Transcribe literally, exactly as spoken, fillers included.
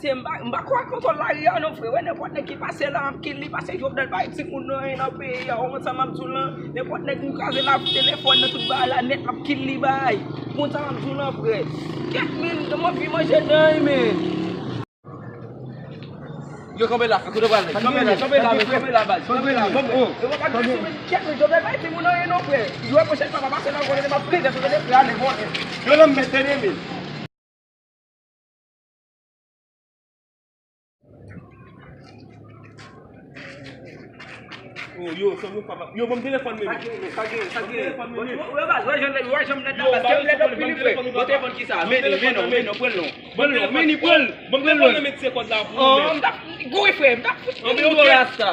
Se m pa, m pa kwè kontwòl lari a non, frè. Wè, nenpòt nèg ki pase la, m ap kill li, paske Jovenel pa gen timoun nan, nan peyi a. Ou konn sa m ap di w lan? Nenpòt nèg ou kraze la, telefòn nan, tout bagay la nèt, m ap kill li bay. Ou konn sa m ap di w lan, frè. Kèt, men, m anvi manje dan, men. Yo, kanpe la, kote w prale? Kanpe la, kanpe la, men, kanpe la, baz. Kanpe la, bon, bon. Yo, pa di sou men, kèt, men, Jovenel pa gen timoun nan, non, frè. Yo, pwochèn fwa, pa pase la, konnen m ap plede, konnen frè, ale, bon. Yo, nan m mèt tande, men. Oh, yo, sa nou pa, yo, ban m telefòn mwen. Sa gen, sa gen, sa gen. Ban m telefòn mwen. Wè, baz, wè, jan, wè, jan m nan, baz, kèm lè dòk fini, frè. Ban telefòn ki sa? Men, men non, men non, pran l non. Pran l non, men ni pran l. Ban m telefòn mwen, met se kòd la pou ou, men. Oh, m t ap gouye, frè, m t ap fout. Anben, ok. Rasta.